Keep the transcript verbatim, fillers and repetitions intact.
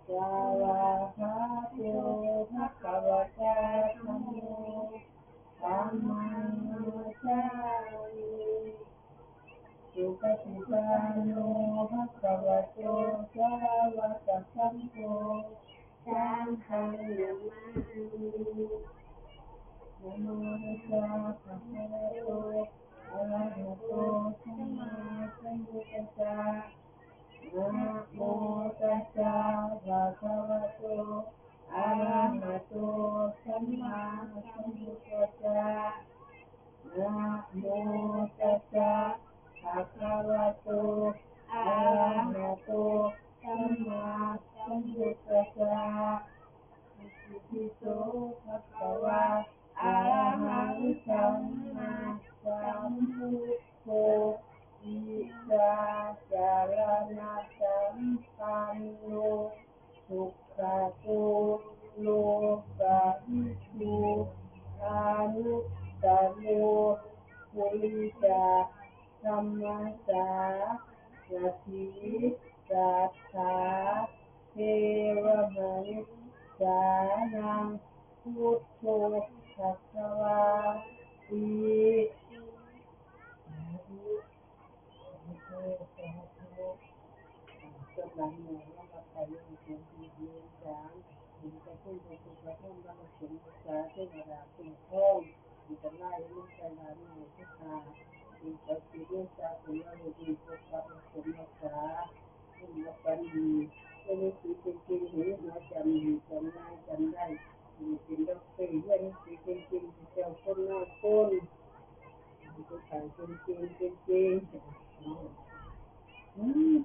Svākkhāto bhagavatā dhammo, dhammaṃ namassāmi. Supaṭipanno bhagavato sāvakasaṅgho, saṅghaṃ namāmi. Namo tassa bhagavato arahato sammāsambuddhassa. Namo tassa bhagavato arahato sammāsambuddhassa. Namo tassa bhagavato arahato sammāsambuddhassa. Itipi so bhagavā arahaṃ sammāsambuddho vijjācaraṇasampanno sugato lokavidū anuttaro purisadammasārathi satthā devamanussānaṃ buddho bhagavāti. กำลังหน่วยว่าเราไปยังเสียงดีเรียนจางเห็นกระตุ้นกระตุ้นกระตุ้นกระตุ้นกระตุ้นกระตุ้นกระตุ้นกระตุ้น อันตรายไม่ใช่หลานหน่อยทุกตา มีสติเมตตาคุณเราดีปกปักรักษารักษา ให้มาปันดี ให้มีสีจริงๆ เห็นหัวจำดีจำง่ายจำได้ อยู่เป็นด็อกเตอร์ เรียนหนังสือเก่งๆ เจ้าคนนอกคน ผู้ขายเก่งๆ เก่งๆ อืม